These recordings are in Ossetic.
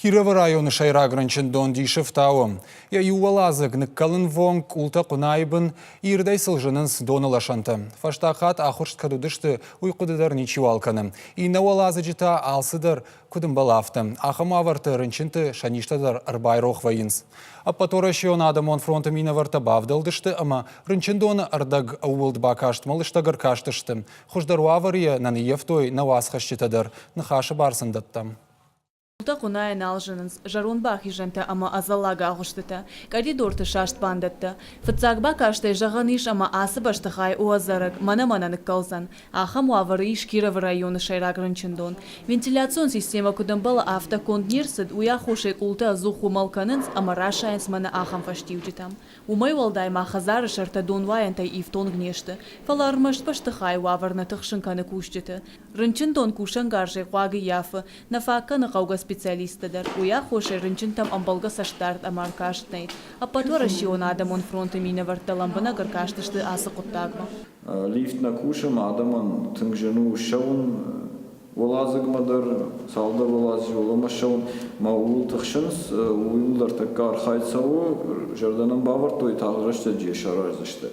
Кировы районы сӕйраг рынчындон дисы фтауы. Йӕ иу уӕладзыг ныккӕлынвонг къултӕ хъуынайы бын, ирдӕй сыл зынынц доны лӕсӕнтӕ. Фӕстаг хатт ахуырст кӕд уыдысты, уый хъуыды дӕр ничиуал кӕны. Иннӕ уӕладзыджы та алцыдӕр куыд ӕмбӕлы, афтӕ. Ахӕм уавӕрты рынчынты сӕ низтӕ дӕр ӕрбайрох вӕййынц. Ӕппӕтуӕрӕсеон адӕмон фронты минӕвӕрттӕ бавдӕлдысты ӕмӕ рынчындоны ӕрдӕг ӕууылд бакастмӕ лыстӕг ӕркастысты. Хуыздӕр уавӕры йӕ нӕ ныййӕфтой нӕ уацхӕсджытӕ дӕр. Ныхасы бар сын дӕттӕм. Къултӕ хъуынайӕ нал зынынц, зӕронд бахизӕнтӕ ӕмӕ ӕдзӕллаг агъуыстытӕ, къӕридорты саст бандӕттӕ. Фыццаг бакастӕй зӕгъӕн ис, ӕмӕ ацы бӕстыхай у ӕдзӕрӕг, мӕнӕ-мӕнӕ ныккӕлдзӕн. Ахӕм уавӕры ис Кировы районы сӕйраг рынчындон. Вентиляцион системӕ куыд ӕмбӕлы, афтӕ конд не рцыд, уый аххосӕй къултӕ ӕдзух уымӕл кӕнынц ӕмӕ расайынц мӕнӕ ахӕм фӕстиуджытӕм. Уымӕй уӕлдай ма хӕдзары сӕртӕ донуайӕнтӕй ифтонг не сты, фӕлӕ ӕрмӕст бӕстыхайы уавӕр нӕ тыхсын кӕны кусджыты. Рынчындон кусӕнгарзӕй хъуаг ӕййафы, нӕ фаг кӕны хъӕугӕ специалисттӕ дӕр, уый аххосӕй рынчынтӕм ӕмбӕлгӕ цӕстдард ӕмӕ ӕркаст нӕй. Ӕппӕтуӕрӕсеон адӕмон фронты минӕвӕрттӕ лӕмбынӕг ӕркастысты ацы хъуыддагмӕ. Лифт нӕ кусы, ӕмӕ адӕмӕн тынг зын у ссӕуын уӕладзыгмӕ дӕр, цалдӕр уӕладзыджы уӕлӕмӕ ссӕуын, ӕмӕ ууыл тыхсынц, ууыл дӕр тӕккӕ архайд цӕуы, зӕрдӕ нӕм бавӕрдтой, тагъд рӕстӕджы йӕ сараздзысты.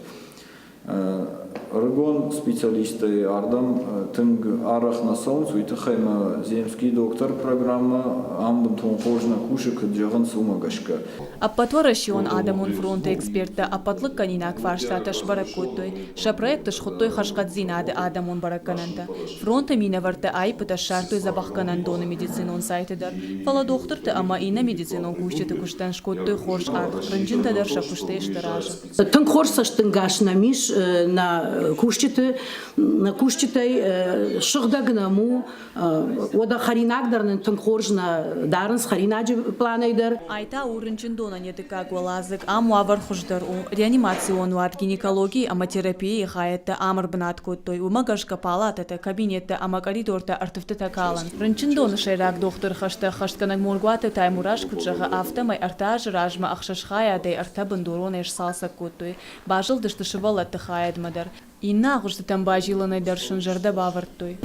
Ӕрыгон специалисттӕй ардӕм тынг арӕх нӕ цӕуынц, уый тыххӕй мӕ Земский доктор программӕ ам бынтон хорз нӕ кусы, куыд зӕгъынц, уымӕ гӕсгӕ. Ӕппӕтуӕрӕсеон адӕмон фронты эксперттӕ ӕппӕт лыггӕнинаг фарстатӕ сбӕрӕг кодтой. Сӕ проекты схуыдтой хӕрзхъӕддзинады адӕмон бӕрӕггӕнӕнтӕ. Фронты минӕвӕрттӕ аиппытӕ ссардтой дзӕбӕхгӕнӕндоны медицинон сайты дӕр, фӕлӕ дохтырты ӕмӕ иннӕ медицинон кусджыты куыстӕн скодтой хорз аргъ, рынчынтӕ дӕр сӕ куыстӕй сты разы. Тынг хорз цӕстӕнгас нӕм ис нӕ кусджыты, нӕ кусджытӕй сыгъдӕг нӕм у, уӕдӕ хӕринаг дӕр нын тынг хорз нӕ дарынц хӕринаджы планӕй дӕр. Ай та у рынчындонӕн йӕ дыккаг уӕладзыг. Ам уавӕр хуыздӕр у. Реанимацион уат, гинекологийы ӕмӕ терапияйы хайӕдтӕ ам ӕрбынат кодтой. Уымӕ гӕсгӕ палатӕтӕ, кабинеттӕ ӕмӕ къӕридортӕ ӕртывтытӕ калынц. Рынчындоны сӕйраг дохтыры хӕстӕ ӕххӕстгӕнӕг Моргуаты Таймураз куыд зӕгъы, афтӕмӕй ӕртӕ азы размӕ ӕхсӕз хайадӕй ӕртӕ бындуронӕй сцалцӕг кодтой. Базылдысты сывӕллӕтты хайадмӕ дӕр. Иннӕ агъуыстытӕм базилынӕй дӕр сын зӕрдӕ бавӕрдтой.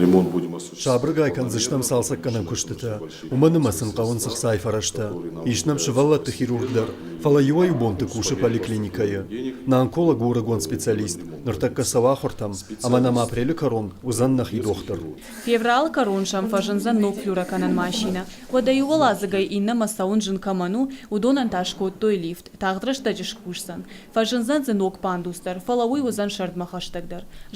Сабыргай кӕндзыстӕм цалцӕггӕнӕн куыстытӕ, уымӕн ӕмӕ сын хъӕуынц ӕхцайы фӕрӕзтӕ. Ис нӕм сывӕллӕтты хирург дӕр, фӕлӕ иуӕй-иу бонты кусы поликлиникӕйы. Нӕ онколог у ӕрыгон специалист, ныртӕккӕ цӕуы ахуыртӕм, ӕмӕ нӕм апрелы кӕрон уыдзӕн нӕхи дохтыр. Февралы кӕрон сӕм фӕзындзӕн ног флюрокӕнӕн машинӕ. Уӕдӕ иу уӕладзыгӕй иннӕмӕ цӕуын зын кӕмӕн у, уыдонӕн та скодтой лифт. Тагъд рӕстӕджы скусдзӕн. Фӕзындзӕн дзы ног пандус дӕр, фӕлӕ уый уыдзӕн сӕрдмӕ хӕстӕгдӕр.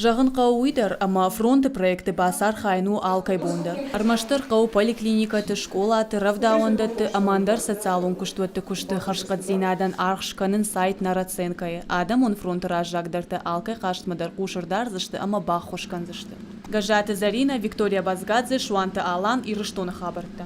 Зӕгъын хъӕуы уый дӕр, ӕмӕ фронты проекты бацархайын у алкӕй бон дӕр. Ӕрмӕстдӕр хъӕуы поликлиникӕты, скъолаты, рӕвдауӕндӕтты ӕмӕ ӕндӕр социалон куыстуӕтты куысты хӕрзхъӕддзинадӕн аргъ скӕнын сайт Нараценкойы. Адӕмон фронты раззагдӕртӕ алкӕй хъастмӕ дӕр хъус ӕрдардзысты ӕмӕ баххуыс кӕндзысты. Гӕззаты Зӕринӕ, Виктория Базгадзе, Суанты Алан, Ирыстоны хабӕрттӕ.